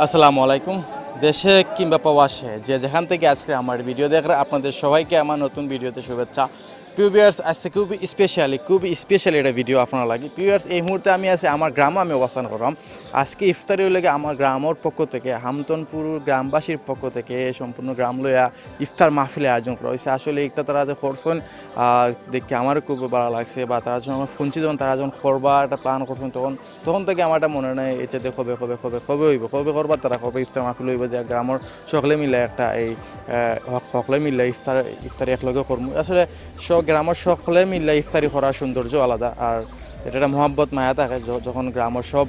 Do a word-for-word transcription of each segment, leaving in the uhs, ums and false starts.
আসসালামু আলাইকুম। দেশে কিংবা প্রবাসে যে যেখান থেকে আজকে আমার ভিডিও দেখরা, আপনাদের সবাইকে আমার নতুন ভিডিওতে শুভেচ্ছা। প্রিয় ভিউয়ার্স, আজকে খুবই স্পেশালি, খুবই স্পেশালি একটা ভিডিও আপনারা লাগি। প্রিয় ভিউয়ার্স, এই মুহূর্তে আমি আছি আমার গ্রামে, আমি অবস্থান করলাম। আজকে ইফতারি অইলো গি আমার গ্রামর পক্ষ থেকে, হামতনপুর গ্রামবাসীর পক্ষ থেকে সম্পূর্ণ গ্রাম লইয়া ইফতার মাহফিলের আয়োজন করা হয়েছে। আসলে একটা তারা যে করছেন, আহ, দেখে আমারও খুব ভালো লাগছে, বা তারা যখন আমার ফোন ছিল, যখন তারা যখন করবা একটা প্ল্যান করছেন, তখন, তখন থেকে আমার একটা মনে নেই, এটা যে কবে, কবে, কবে, কবে হইব, কবে করবা তারা, কবে ইফতার মাহফিল হইব, যে গ্রামর সকলে মিলে একটা এই, আহ, হক-, সকলে মিলে ইফতার, ইফতারি একলগে করমু। আসলে স-, গ্রামর সকলে মিলে ইফতারি করার সৌন্দর্য আলাদা। আর এটা একটা মহব্বত মায়া থাকে, য-, যখন গ্রামর সব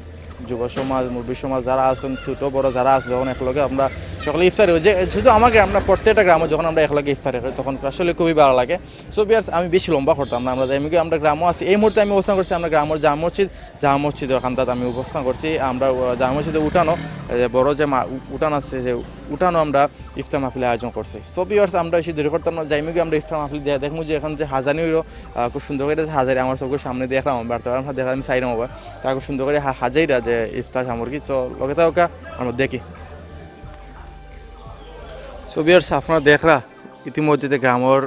যুব সমাজ, মুরব্বী সমাজ যারা আছেন, ছোট বড় যারা আছে, যখন একলগে আমরা সকলে ইফতারি হই, যে শুধু আমার গ্রাম না, প্রত্যেকটা গ্রামে যখন আমরা একলগে ইফতারি করি, তখন আসলে খুবই ভালো লাগে। সো ভিউয়ার্স, আমি বেশি লম্বা করতাম না, আমরা যাই, আমরা গ্রামও আছি। এই মুহূর্তে আমি অবস্থান করছি আমরা গ্রামর জামে মসজিদ, জামে মসজিদর কান্দাত আমি অবস্থান করছি। আমরা, আহ, জামে মসজিদে উঠানো, এই যে বড় যে মা-, উ-, উঠান আছে, যে উঠানো আমরা ইফতার মাহফিলের আয়োজন করছি। সো ভিউয়ার্স, আমরা বেশি দেরি করতাম না, যাইমু গিয়া আমরা ইফতার মাহফিল দিয়া দেখমু যে এখন যে হাজানি হইল, আহ, খুব সুন্দর করে হাজারি আমার চোখের সামনে দেখলাম, আমি বাড়তে পারলাম না, দেখলাম আমি সাইডে মোবাইল, তা খুব সুন্দর করে হা-, হাজাইরা যে ইফতার সামগ্রী। সো লগে থাকা আমরা দেখি। সো ভিউয়ার্স, আপনারা দেখরা ইতিমধ্যে যে গ্রামর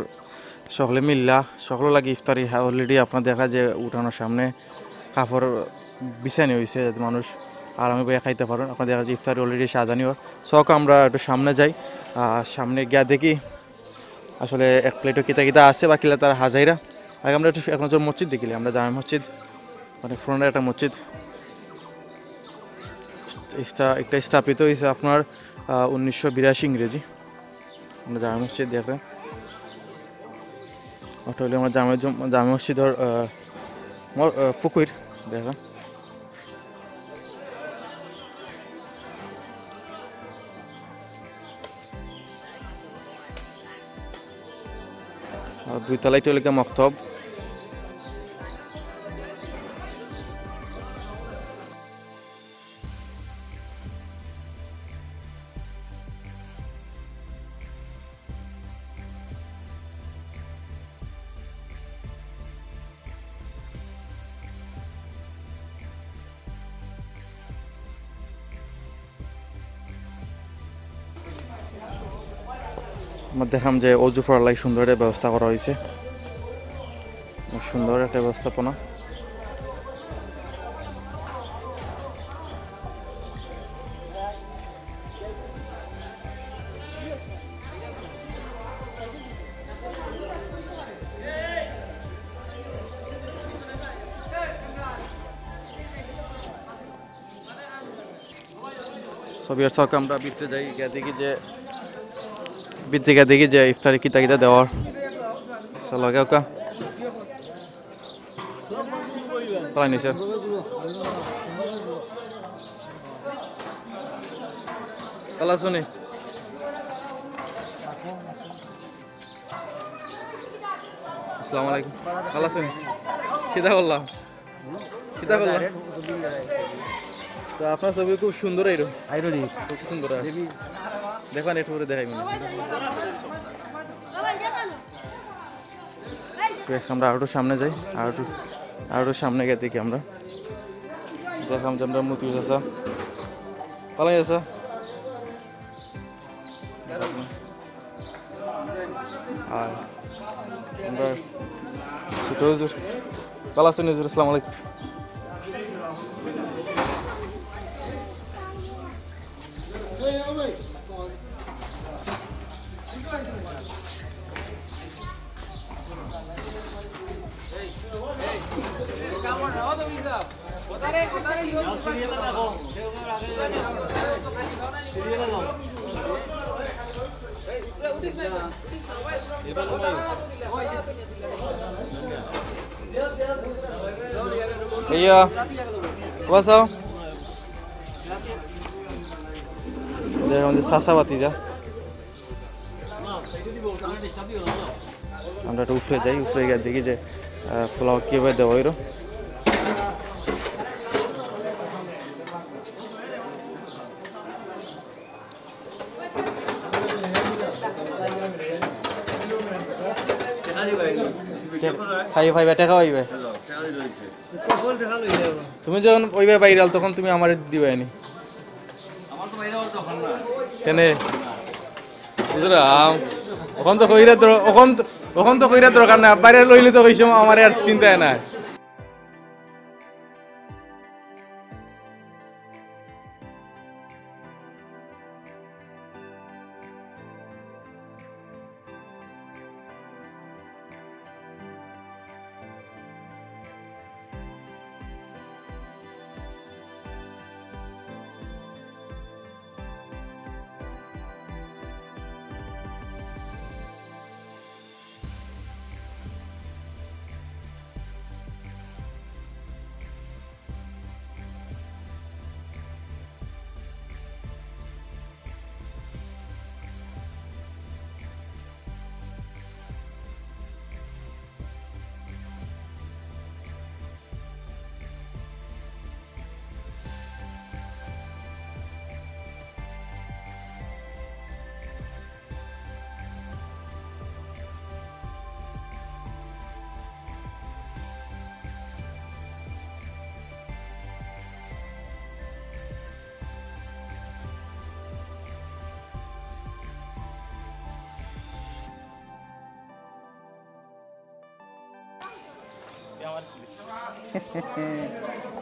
সকলে মিল্লা, সকল লাগি ইফতারি হা-, already আপনারা দেখরা যে উঠানোর সামনে কাপড় বিছানি হইছে, যাতে মানুষ আরামে বইয়া খাইতে পারেন। আপনারা দেখরা যে ইফতারি already সাজানি ওর। সো আমরা একটু সামনে যাই, আর সামনে গিয়া দেখি আসলে এক প্লেটও কিতা কিতা আছে বা কিলা তারা হাজাইরা। আগে আমরা একটু এক নজর মসজিদ দেখিলে, আমরা জামে মসজিদ, মানে পুরানো একটা মসজিদ, স্টা-, একটা স্থাপিত হইছে আপনার, আহ, উনিশশো বিরাশি ইংরেজি। আমরা জামে মসজিদ দেখরা, ওটা হইলো আমার জামে জম-, জামে মসজিদর, আহ, ম-, আহ, পুকুর দেখরা। আর দুই তলাইতে হইলো গিয়া মক্তব। আমরা দেখলাম যে অজু ফরার লাগি সুন্দর একটা ব্যবস্থা করা হইছে, সুন্দর একটা ব্যবস্থাপনা। সো ভিউয়ার্স, আমরা ভিতরে যাই, গিয়া দেখি যে, ভিতরে গিয়া দেখি যে ইফতারি কিতা কিতা দেওয়ার। চলো, গিয়া ওকা। তাই নিছে। ভালা আছো নি? আসসালামু আলাইকুম। ভালা আছো নি? কিতা করলাম? কিতা করলাম? তো আপনার ছবি খুব সুন্দর আইরো। আইরো নি? খুব সুন্দর আইরো। দেখি। দেখবেন একটু পরে দেখাই মনে হয়। So, আমরা আরো একটু সামনে যাই, আরো একটু, আরো একটু সামনে গিয়া দেখি আমরা। দেখলাম যে আমরা মতিউর চাচা, পালাই চাচা। আর আমরা ছোট হুজুর, ভালা আছেন হুজুর? আসসালামু আলাইকুম। ইয়া, what's up? দেখো, আমাদের চাচা ভাতিজা। আমরা একটু উপরে যাই, উপরে গিয়া দেখি যে, আহ, পোলাও কিভাবে দেওয়া হইলো। খাইবে, খাইবে, টেকা পাইবে। তুমি যখন ওইভাবে বাইরাল, তখন তুমি আমারে দিবায় নি। কেনে? বুঝলাম। অখন তো কইরা দর-, অখন তো, অখন তো কইরা দরকার না, বাইরে লইলে তো ওই সময় আমার আর চিন্তায় নাই।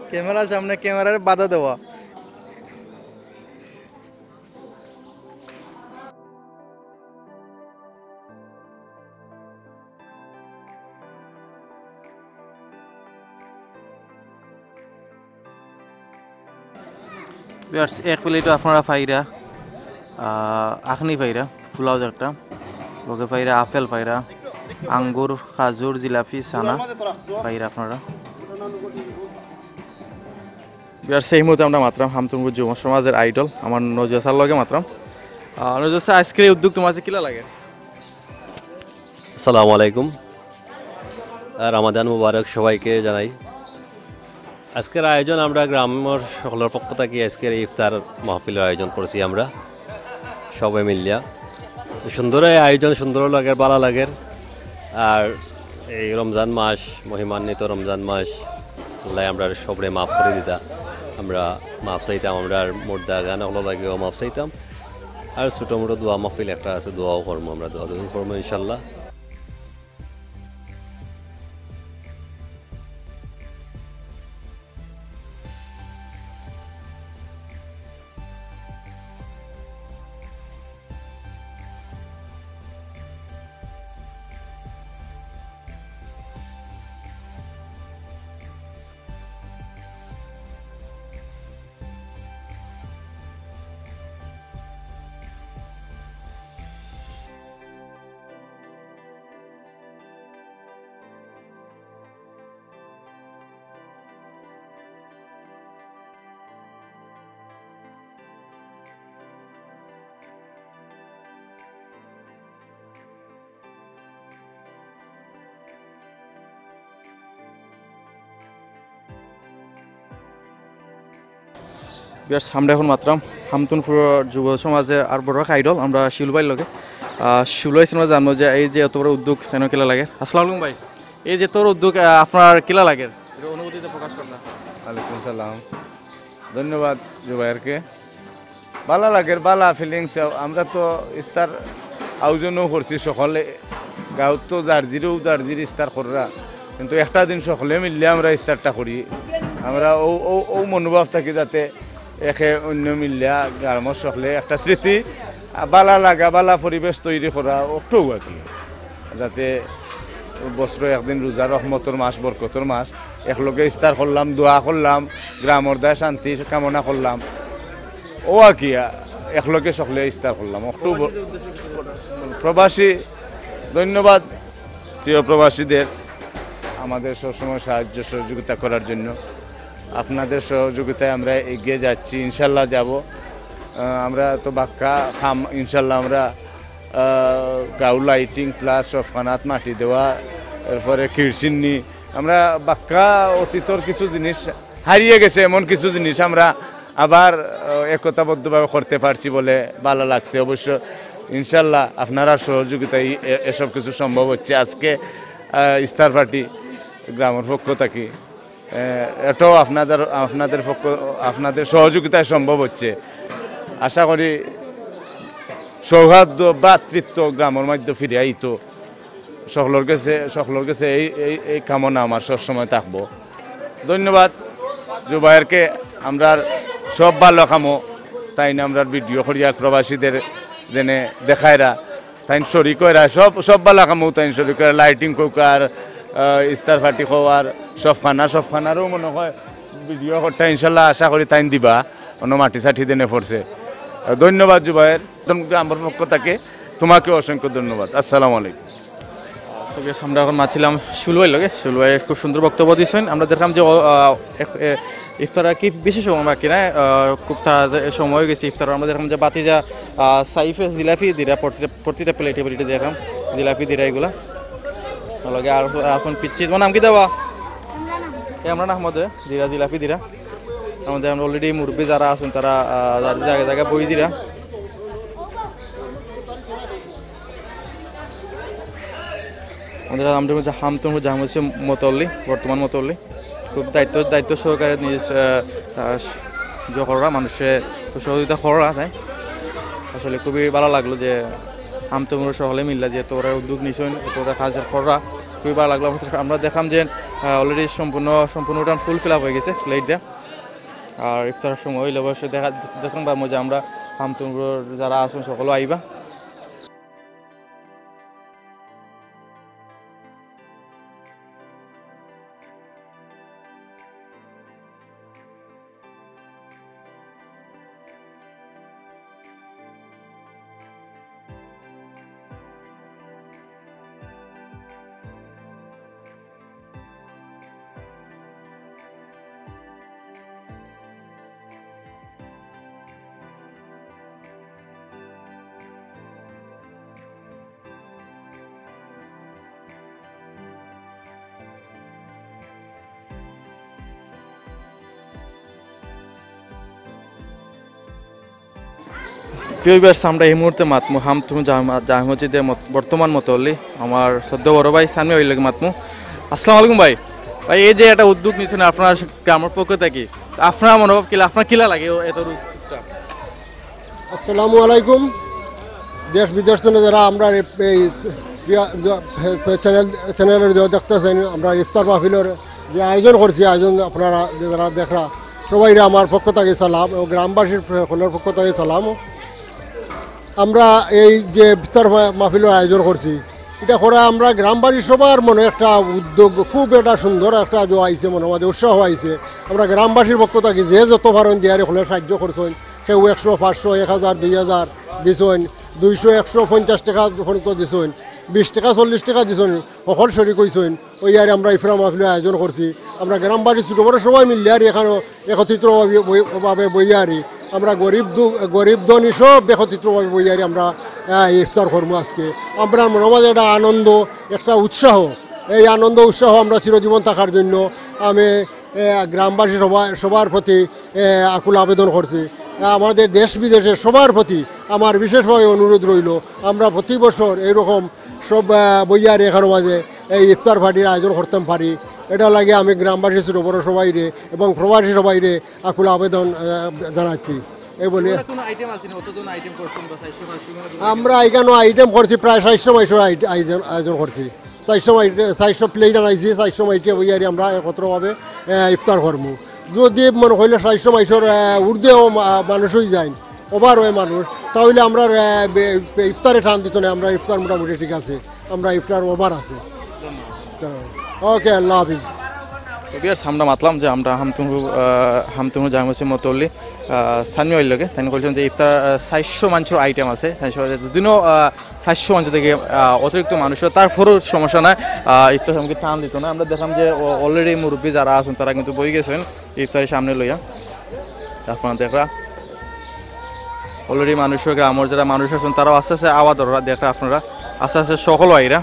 ক্যামেরার সামনে ক্যামেরার বাধা দেওয়া। Viewers, এক প্লেটও আপনারা পাইরা, আহ, আখনি পাইরা, ফুলাও একটা, লগে পাইরা, আপেল পাইরা, আঙ্গুর, খাজুর, জিলাপি, ছানা পাইরা আপনারা। Viewers, সেই মুহূর্তে আমরা মাতরাম হামতুনপুর যুব সমাজের আইডল আমার নজর স্যার লগে মাতরাম। আহ, নজর স্যার, আজকের এই উদ্যোগ তোমার কাছে কিলা লাগে? আসসালামু আলাইকুম। আহ, রামাদান মুবারক সবাইকে জানাই। আজকের আয়োজন আমরা গ্রামর সকলের পক্ষ থাকি আজকের এই ইফতার মাহফিলর আয়োজন করছি আমরা সবে মিলিয়া। সুন্দর এই আয়োজন, সুন্দর লাগের, বালা লাগের। আর এই রমজান মাস, মহিমান্বিত রমজান মাস, আল্লায় আমরার সবরে মাফ করি দিতা। আমরা মাফ চাইতাম, আমরার মুর্দা গান হকলর লাগিও মাফ চাইতাম। আর ছোটো মোটো দোয়া মাহফিল একটা আছে, দোয়াও করমু আমরা, দোয়া দুরুদ করমু ইনশাল্লাহ। Viewers, আমরা এখন মাতরাম হামতুনপুর যুব সমাজের আর বড় এক আইডল, আমরা শিউল ভাইর লগে। আহ, শিউল ভাই, আমরা জানবো যে এই যে এত বড় উদ্যোগ, তেন কিলা লাগে? আসসালামু আলাইকুম ভাই, এই যে তোর উদ্যোগ, আহ, আপনার কিলা লাগে? এটা অনুভূতিটা প্রকাশ করলাম। ওয়ালাইকুম সালাম, ধন্যবাদ জুবায়েরকে। বালা লাগের, বালা ফিলিংস। আমরা তো ইস্তার আয়োজনও করছি, সকলে গাঁওত তো যার জিরেও যার জির ইস্তার কররা, কিন্তু একটা দিন সকলে মিললে আমরা ইস্তারটা করি। আমরা ও ও ও মনোভাব থাকি যাতে একে অন্য মিললে গ্রামর সকলে একটা স্মৃতি, আহ, বালা লাগা, বালা পরিবেশ তৈরি করা, ওটাও আর কি। যাতে বছরো একদিন রোজা রহমতর মাস, বরকতর মাস, একলগে ইস্তার করলাম, দোয়া করলাম, গ্রামর দায় শান্তি কামনা করলাম। ও আর কি, আহ, একলগে সকলে ইস্তার করলাম। অক্টোবর প্রবাসী, ধন্যবাদ প্রিয় প্রবাসীদের আমাদের সবসময় সাহায্য সহযোগিতা করার জন্য। আপনাদের সহযোগিতায় আমরা এগিয়ে যাচ্ছি, ইনশাল্লাহ যাব। আহ, আমরা তো বাক্কা খাম, ইনশাল্লাহ আমরা, আহ, গাউ লাইটিং প্লাস সফখানাত মাটি দেওয়া, এরপরে কিরসিন্নি, আমরা বাক্কা অতীতর কিছু জিনিস হারিয়ে গেছে, এমন কিছু জিনিস আমরা আবার, আহ, একতাবদ্ধভাবে করতে পারছি বলে ভালো লাগছে। অবশ্য ইনশাল্লাহ আপনারা সহযোগিতায় এ-, এসব কিছু সম্ভব হচ্ছে। আজকে, আহ, ইস্তার পার্টি গ্রামর পক্ষ থাকি, আহ, এটাও আপনাদের, আপনাদের পক্ষ, আপনাদের সহযোগিতায় সম্ভব হচ্ছে। আশা করি সৌহার্দ্য, ভ্রাতৃত্ব গ্রামর মধ্যে ফিরে আইতো। সকলর গেছে, সকলর গেছে এই, এই, এই কামনা আমার সবসময় থাকবো। ধন্যবাদ জুবায়েরকে, আমরার সব ভালা কামো তাইন আমরার ভিডিও করিয়া প্রবাসীদের যেনে দেখাইরা, তাইন শরিক অইরা, সব, সব ভালা কামো তাইন শরিক অইরা, lighting কউক্কা, আহ, ইফতার পার্টি কউক্কা, সবখানা, সবখানারও মনে হয় ভিডিও করতা, ইনশাল্লাহ আশা করি তাইন দিবা, অনো মাটি সাটি দেনে পড়ছে। আহ, ধন্যবাদ জুবায়ের, আমার পক্ষ থেকে তোমাকে অসংখ্য ধন্যবাদ। আসসালামু আলাইকুম। So, yes, আমরা এখন মাতছিলাম সুলু ভাইর লগে। সুলু ভাই খুব সুন্দর বক্তব্য দিছইন। আমরা দেখলাম যে, ও, আহ, এক-, এ, ইফতার আর কি বেশি সময় বাকি নাই, আহ, খুব তাড়াতাড়ি সময় অই গেছে ইফতার। আমরা দেখলাম যে ভাতিজা, আহ, সাইফে জিলাপি দিরা প্রতিটা, প্রতিটা প্লেটে প্লেটে দেখলাম জিলাপি দিরা এগুলা। লগে আর আছইন পিচ্ছি, তোমার নাম কিতা বা? এ, আমরার নাম আহমদ, দিরা জিলাপি দিরা। আমাদের আমরা already মুরব্বি যারা আছইন তারা, আহ, যার জায়গায় জায়গায় বই দিরা। আমাদের আমরার মধ্যে হামতুম জাহাম হচ্ছে মতল্লি, বর্তমান মতল্লি। খুব দায়িত্ব, দায়িত্ব সহকারে নিজে, আহ, আহ, ইয়ে করা, মানুষরে খুব সহযোগিতা করা, তাই আসলে খুবই ভালা লাগলো যে হামতুমর সকলে মিললা যে তোরা উদ্যোগ নিছইন, তোরা কাজ করা, খুবই ভালা লাগলো। আমরা দেখলাম যে, আহ, already সম্পূর্ণ, সম্পূর্ণটা full fill up অই গেছে প্লেটটা। আর ইফতারের সময় অইলে অবশ্যই দেখা, দেখলাম বা মজা আমরা হামতুমর যারা আছইন সকলে আইবা। প্রিয় viewers, আমরা এই মুহূর্তে মাতমু হামতুম জামা-, জামে মসজিদে মত-, বর্তমান মতল্লি, আমার শ্রদ্ধেয় বড় ভাই সামি ভাইর লগে মাতমু। আসসালামু আলাইকুম ভাই। ভাই, এই যে একটা উদ্যোগ নিছইন আপনার গ্রামর পক্ষ থাকি, আপনার মনোভাব কিলা, আপনার কিলা লাগে ও-, এত উদ্যোগটা? আসসালামু আলাইকুম। দেশ বিদেশ থনে যারা আমরার এই, এই প্রিয়, চ্যানেল, চ্যানেলর যে দেখতেছইন, আমরার ইফতার মাহফিলর যে আয়োজন করছি, আয়োজন আপনারা যে যারা দেখরা, সবাইরে আমার পক্ষ থাকি সালাম এবং গ্রামবাসীর সকলর পক্ষ থাকি সালাম। আমরা এই যে ইফতার মা-, মাহফিলর আয়োজন করছি, ইটা করা আমরা গ্রামবাসী সবার মনো একটা উদ্যোগ, খুব একটা সুন্দর একটা যে আইছে, মনো মাঝে উৎসাহ আইছে। আমরা গ্রামবাসীর পক্ষ থাকি যে যত পারইন দিয়ারি হকলে সাহায্য করছইন, কেউ একশো, পাঁচশো, এক হাজার, দুই হাজার দিছইন, দুইশো, একশো পঞ্চাশ টেকা পর্যন্ত দিছইন, বিশ টেকা, চল্লিশ টেকা দিছইন, হকল শরিক অইছইন। অইয়ারি আমরা ইফতার মাহফিলর আয়োজন করছি। আমরা গ্রামবাসী ছোট বড় সবাই মিললে আর এখানো একত্রিত ভাবে বই-, ভাবে বইয়ারি আমরা গরিব দু-, গরিব ধনী সব একত্রিত ভাবে বইয়ারি আমরা, আহ, ইফতার করমু আজকে। আমরার মনো মাঝে একটা আনন্দ, একটা উৎসাহ, এই আনন্দ উৎসাহ আমরা চিরজীবন থাকার জন্য আমি, আহ, গ্রামবাসী সবাই, সবার প্রতি, আহ, আকুল আবেদন করছি। আমাদের দেশ বিদেশে সবার প্রতি আমার বিশেষভাবে অনুরোধ রইল, আমরা প্রতি বছর এইরকম সব, আহ, বইয়ারি এখানো মাঝে এই ইফতার পার্টির আয়োজন করতাম পারি। এটা লাগে আমি গ্রামবাসী ছোট বড় সবাইরে এবং প্রবাসী সবাইরে আকুল আবেদন, আহ, জানাচ্ছি। এই বলে কোনো আইটেম আছে না? অতজন আইটেম করছেন বা চারশো পাঁচশো কোনো আমরা এখানো আইটেম করছি প্রায় চারশো মাইশর আইট-, আয়োজন, আয়োজন করছি। চারশো মাইট, চারশো প্লেট আনাইছি, চারশো মাইটে বইয়ারি আমরা একত্রভাবে, আহ, ইফতার করমু। যদি মনে করলে চারশো মাইশর, আহ, ঊর্ধ্বেও মা-, মানুষ অই যায়, ওভার অয় মানুষ, তাহলে আমরা, আহ, বে-, বে-, ইফতারে টান দিত না, আমরা ইফতার মোটামুটি ঠিক আছে, আমরা ইফতার ওভার আছে। ওকে, আল্লাহ হাফিজ। So viewers, আমরা মাতলাম যে আমরা হামতুমরু, আহ, হামতুমরু জামে মসজিদ মতল্লি, আহ, সানি ভাইর লগে, তাইন কইছইন যে ইফতার, আহ, চারশো মাইশর আইটেম আছে, চারশো, যদিও, আহ, চারশো মাইশ থাকি, আহ, অতিরিক্ত মানুষ, তারপরেও সমস্যা নাই, আহ, ইফতার সামগ্রী টান দিত না। আমরা দেখলাম যে অ-, already মুরব্বি যারা আছইন তারা কিন্তু বই গেছইন ইফতারি সামনে লইয়া। আপনারা দেখরা already মানুষ, গ্রামর যারা মানুষ আছইন তারাও আস্তে আস্তে আওয়া ধররা, দেখরা আপনারা আস্তে আস্তে সকল আইরা।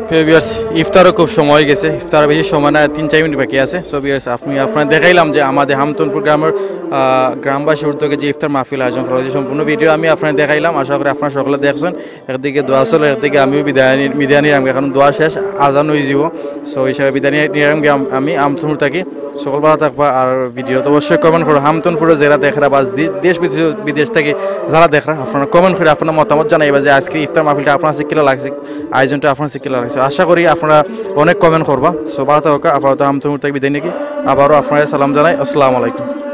প্রিয় ভিউয়ার্স, ইফতারও খুব সময় হয়ে গেছে, ইফতার বেশি সময় না, তিন চার মিনিট বাকি আছে। সো ভিউয়ার্স, আপনি আপনারা দেখাইলাম যে আমাদের হামতনপুর গ্রামের, আহ, গ্রামবাসীর উদ্যোগে যে ইফতার মাহফিল আয়োজন করা হয়েছে, সম্পূর্ণ ভিডিও আমি আপনারা দেখাইলাম। আশা করি আপনারা সকলে দেখছেন। একদিকে দোয়া চলে, একদিকে আমিও বিদায় নি-, বিদায় নিলাম, কারণ দোয়া শেষ, আজান হয়ে যাব। সো হিসাবে বিদায় নিয়ে নিলাম গিয়া আম-, আমি আমতনপুর থাকি। সকল ভালো থাকবা, আর ভিডিও তো অবশ্যই কমেন্ট করো। হামতনপুরে যারা দেখরা বা যে-, দেশ বিদেশ, বিদেশ থেকে যারা দেখরা, আপনারা কমেন্ট করে আপনার মতামত জানাইবা যে আজকে ইফতার মাহফিলটা আপনার কাছে কিলা লাগছে, আয়োজনটা আপনার কাছে কিলা লাগছে। আশা করি আপনারা অনেক কমেন্ট করবা। সো ভালো থাকো, আপাতত হামতনপুর থেকে বিদায় নাকি, আবারও আপনারা সালাম জানাই, আসসালামু আলাইকুম।